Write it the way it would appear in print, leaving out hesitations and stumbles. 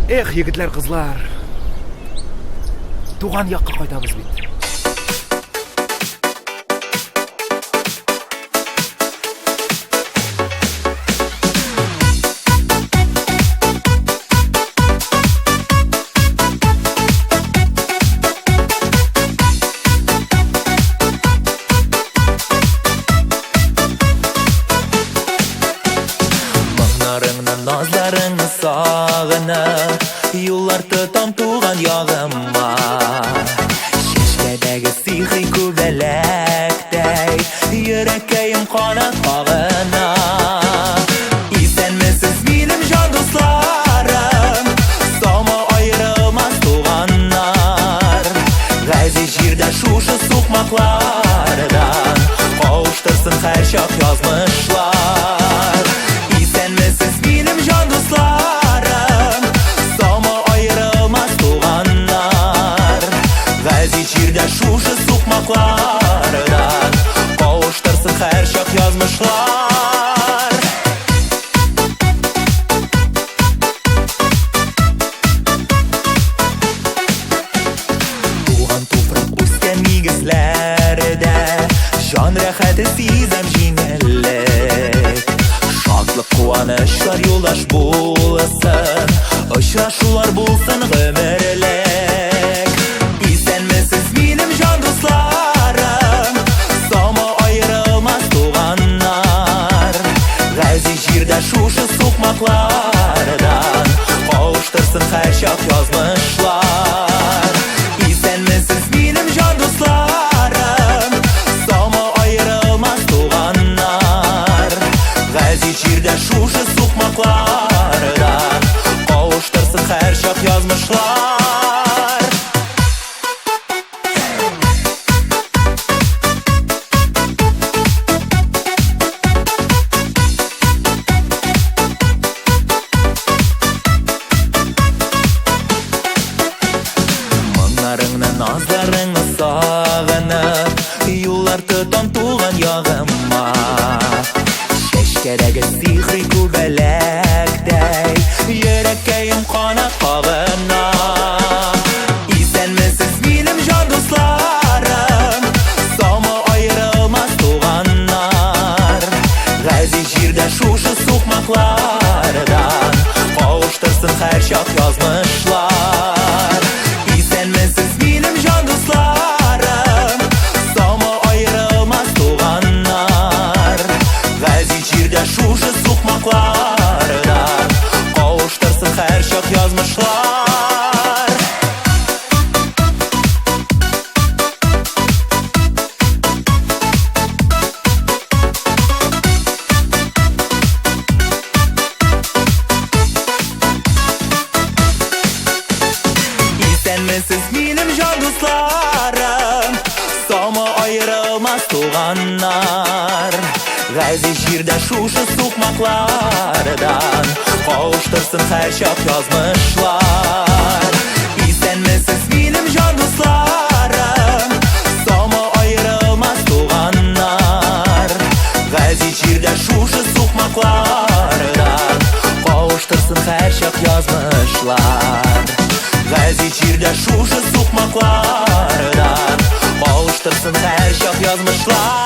Эх, егетләр, кызлар. Туган якка кайтабыз бит. Моңнарыңны, назларыңны сагынып, юллар тотам туган ягыма. Чәчкәдәге сихри күбәләктәй, йөрәккәем канат кагына. Исәнмесез, минем җан дусларым, саумы аерылмас туганнар. Газиз җирдә шушы сукмаклардан кавыштырсын һәрчак язмышлар. Исәнмесез, минем җан дусларым, саумы аерылмас туганнар. Газиз җирдә шушы сукмаклардан кавыштырсын һәрчак язмышлар. Туган туфрак үскән нигезләрдә җан рәхәте сизәм җиңеллек. Шатлык, куанычлар юлдаш булсын, очрашулар булсын гомерлек. Исәнмесез, минем җан дусларым, саумы аерылмас туганнар. Газиз җирдә шушы сукмаклардан кавыштырсын һәрчак язмышлар. Исәнмесез, минем җан дусларым, саумы аерылмас туганнар. Газиз җирдә шушы сукмаклардан кавыштырсын һәрчак язмышлар. Моңнарыңны, назларыңны сагынып, юллар тотам туган ягыма. Чәчкәдәге сихри күбәләктәй, йөрәккәем канат кагына. Исәнмесез, минем җан дусларым, саумы аерылмас туганнар. Газиз җирдә шушы сукмаклардан кавыштырсын һәрчак язмышлар. Исәнмесез, минем җан дусларым, саумы аерылмас туганнар. Газиз җирдә шушы сукмаклардан кавыштырсын һәрчак язмышлар. Исәнмесез, минем җан дусларым, саумы аерылмас туганнар. Газиз җирдә шушы сукмаклардан кавыштырсын һәрчак язмышлар. Исәнмесез, минем җан дусларым, саумы аерылмас туганнар. Газиз җирдә шушы сукмаклардан кавыштырсын һәрчак язмышлар. Газиз җирдә шушы сукмаклардан кавыштырсын һәрчак язмышлар.